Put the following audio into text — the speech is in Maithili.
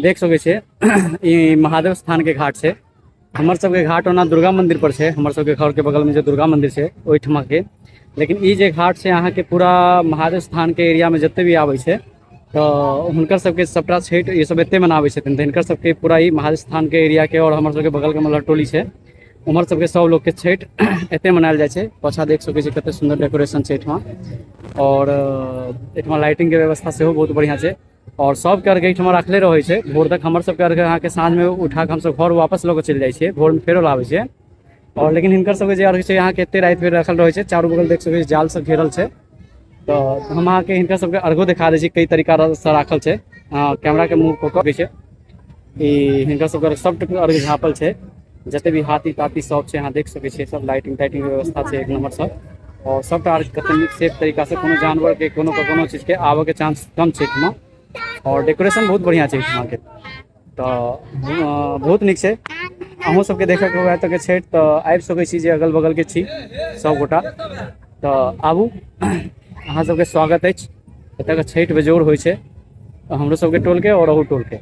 देख सकै छियै, ई महादेव स्थान के घाट छै। हमर सबके घाट ओना दुर्गा मंदिर पर छै, हमर सबके घर के बगल में जे दुर्गा मंदिर छै ओहिठमा के। लेकिन ई जे घाट छै अहाँके पूरा महादेव स्थान के एरिया में जते भी आबै छै, तऽ हुनकर सबके सबटा छठि ई सब एते मनाबै छथिन। तऽ हिनकर सबके पूरा ई महादेव स्थान के एरिया के और हमर सबके बगल के मलहटोली टोली छै, उम्हर सबके सब लोग के छठि एते मनायल जाइ छै। पाछा देख सकै छी, कते सुन्दर डेकोरेशन छै एहिठमा और एहिठमा लाइटिंग के व्यवस्था सेहो बहुत बढ़िया छै और सबके अर्घ एहिठमा राखले रहै छै भोर तक। हमर सबके अर्घ अहाँके साँझमे उठा कऽ हमसब घर वापस लऽ कऽ चलि जाइ छियै, भोरमे फेरो लाबै छियै। और लेकिन हिनकर सबके जे अर्घ छै, अहाँके एते राति भरि राखल रहै छै। चारू बगल देख सकै छी, जाल सब घेरल छै। तऽ हम अहाँके हिनकर सबके अर्घो देखा दै छी, कई तरीका से राखल छै। कैमरा के मूव कऽ कऽ छै। ई हिनकर सबके सब अर्घ झाँपल छै, जते भी हाथी ताथी सब छै, अहाँ देख सकै छियै। सब लाइटिंग ताइटिंग के व्यवस्था छै एक नंबर सब और सबटा अर्घ कते नीक सेफ तरीका से, कोनो जानवर के, कोनो कोनो चीज के आबऽ के चांस कम छै एहिठमा और डेकोरेशन बहुत बढ़िया छै एहिठमा के। तऽ बहुत नीक छै। अहूँ सबके देखऽके हुए एतऽके छठि, तऽ आबि सकै छी। जे अगल बगलके छी सबगोटा, तऽ आबू, अहाँ सबके स्वागत अछि। एतऽके छठि बेजोड़ होइ छै, हमरो सबके टोलके और अहू टोलके।